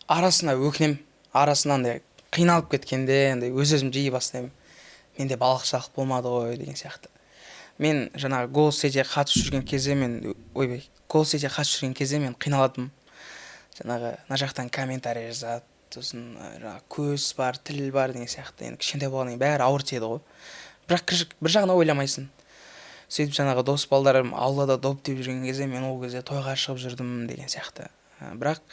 Арасында өкінемін, арасында андай қиналып кеткенде андай өз өзім жей бастаймын, менде балалық шақ болмады ғой деген сияқты. Мен жаңағы «Голос дети»ге қатысып жүрген кезде, мен, ойбай, «Голос дети»ге қатысып жүрген кезде мен қиналатынмын. Жаңағы мына жақтан комментарий жазады, сосын жаңағы көз бар, тіл бар деген сияқты. Енді кішкентай болғаннан кейін бәрі ауыр тиеді ғой, бірақ бір жағынан ойламайсың. Сөйтіп жаңағы дос балдарым аулада доп теуіп жүрген кезде, мен ол кезде тойға шығып жүрдім деген сияқты. Бірақ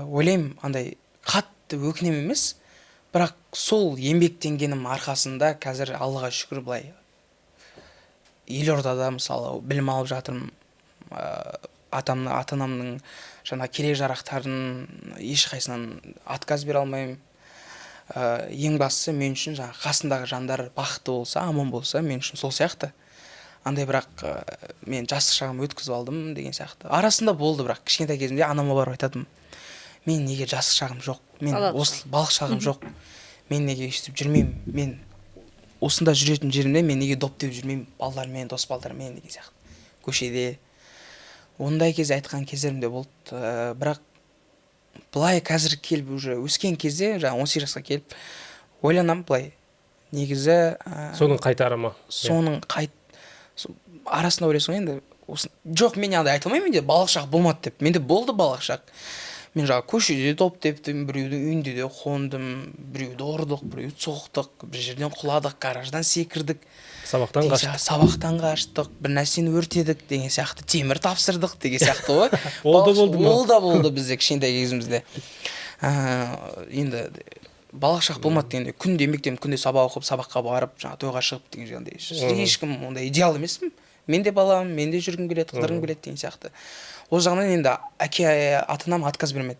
ойлаймын, андай қатты өкінемін емес, бірақ сол еңбектенгенім арқасында қазір, Аллаға шүкір, былай елордада, мысалы, білім алып жатырмын. Ата анамның жаңа керек жарақтарын ешқайсынан отказ бере алмаймын. Ең бастысы мен үшін жаңағы қасымдағы жандар бақытты болса, аман болса, мен үшін сол сияқты андай. Бірақ мен жастық шағымды өткізіп алдым деген сияқты арасында болды. Бірақ кішкентай кезімде анама барып айтатынмын: мен неге жастық шағым жоқ, мен Балалық. осы балалық шағым жоқ, мен неге өйстіп жүрмеймін, мен осында жүретін жерімде мен неге доп теуіп жүрмеймін балдармен, дос балдармен деген сияқты көшеде. Ондай кезде айтқан кездерім де болды. Бірақ былай қазір келіп, уже өскен кезде, жаңағы 18 жасқа келіп ойланамын былай негізі. Соның қайтарымы. Соның қайт арасында ойлайсың ғой енді осы. Жоқ, мен андай айта алмаймын, менде балалық шақ болмады деп. Менде болды балалық шақ. Мен жаңағы көшеде доп тептім, біреудің үйінде де қондым, біреуді ұрдық, біреуді соқтық, бір жерден құладық, гараждан секірдік. Сабақтан деген қаштық. сияқты, сабақтан қаштық, бір нәрсені өртедік деген сияқты, темір тапсырдық деген сияқты ғой. Ол да болды ма? Ол да болды бізде кішкентай кезімізде. Енді балалық шақ болмады дегенде, күнде еңбектеніп, күнде сабақ оқып, сабаққа барып, жаңағы тойға шығып деген жаңағыдай ешкім ондай идеал емеспін. Мен де баламын, мен де жүргім келеді, қыдырғым келеді деген сияқты. Ол жағынан енді әке, ата анам отказ бермеді.